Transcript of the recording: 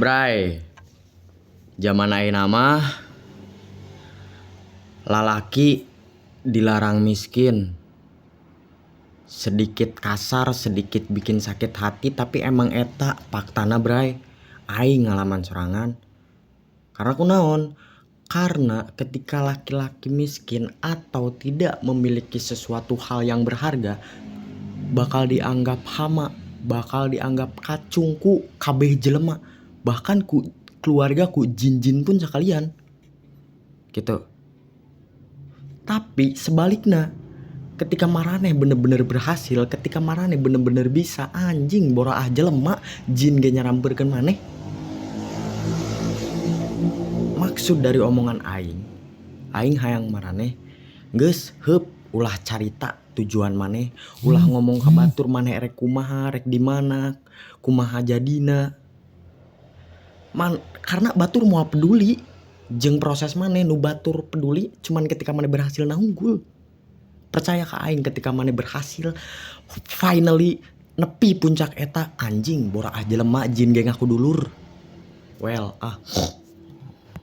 Bray, zaman ayeuna mah lalaki dilarang miskin. Sedikit kasar, sedikit bikin sakit hati, tapi emang eta faktana, Bray. Aing ngalaman sorangan. Karena kunaon? Karena ketika laki-laki miskin atau tidak memiliki sesuatu hal yang berharga, bakal dianggap hama, bakal dianggap kacung ku kabeh jelema, bahkan ku keluarga, ku jin-jin pun sekalian. Gitu. Tapi sebaliknya, ketika maraneh bener-bener berhasil, ketika maraneh bener-bener bisa, anjing, boraah jelema, jin ge nyarampeurkeun maneh. Maksud dari omongan aing, aing hayang maraneh geus heup, ulah carita tujuan maneh, ulah ngomong ka batur maneh erek kumaha, rek di mana, kumaha jadina. Man, karena batur moal peduli jeung proses maneh. Nu batur peduli cuman ketika maneh berhasil na unggul. Percaya ka aing, ketika maneh berhasil finally nepi puncak eta, anjing, boraah jelema, jin ge ngaku dulur. Well, ah.